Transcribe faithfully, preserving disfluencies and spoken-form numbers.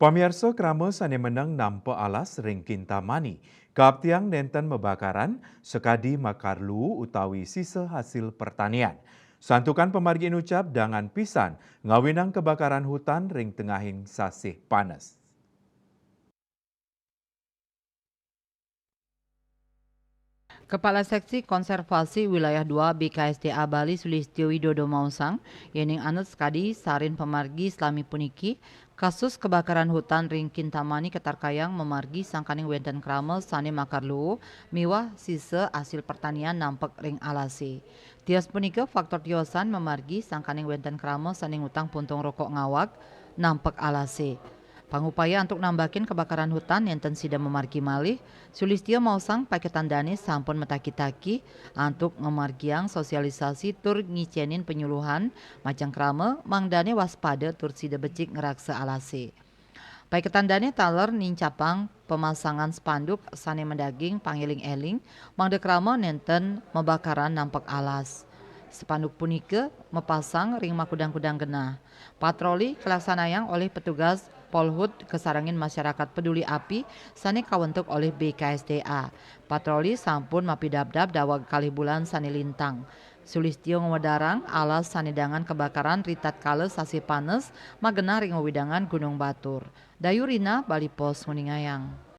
Pamiarsa, krama sane meneng nampa alas ring Kintamani kaaptiang nenten mabakaran sakadi makar luu utawi sisa hasil pertanian. Santukan pamargi inucap dangan pisan ngawinang kebakaran hutan ring tengahing sasih panes. Kepala Seksi Konservasi Wilayah dua B K S D A Bali Sulistyo Widodo maosang, yening anut sakadi sarin pamargi salami puniki, kasus kebakaran hutan ring Kintamani katarkayang mamargi sangkaning wenten krama sane makar luu miwah sisa asil pertanian nampek ring alase. Tios punika faktor tiosan mamargi sangkaning wenten krama sane ngutang puntung rokok ngawag nampek alase. Pangupaya antuk nambakin kebakaran hutan nenten sida mamargi malih, Sulistyo maosang paiketan dane sampun mataki-taki antuk mamargiang sosialisasi tur ngicenin penyuluhan majeng krama mangdane waspada tur sida becik ngraksa alase. Paiketan dane taler nincapang pemasangan spanduk sane madaging pangeling-eling mangda krama nenten mabakaran nampek alas. Spanduk punika mapasang ring makudang-kudang genah. Patroli kalaksanayang olih petugas Polhut kasarengin masyarakat peduli api sane kawentuk olih B K S D A. Patroli sampun mapidabdab daweg kalih bulan sane lintang. Sulistyo ngwedarang alas sane dangan kebakaran ritatkala sasih panes magenah ring wewidangan Gunung Batur. Dayurina, Bali Post, nguningayang.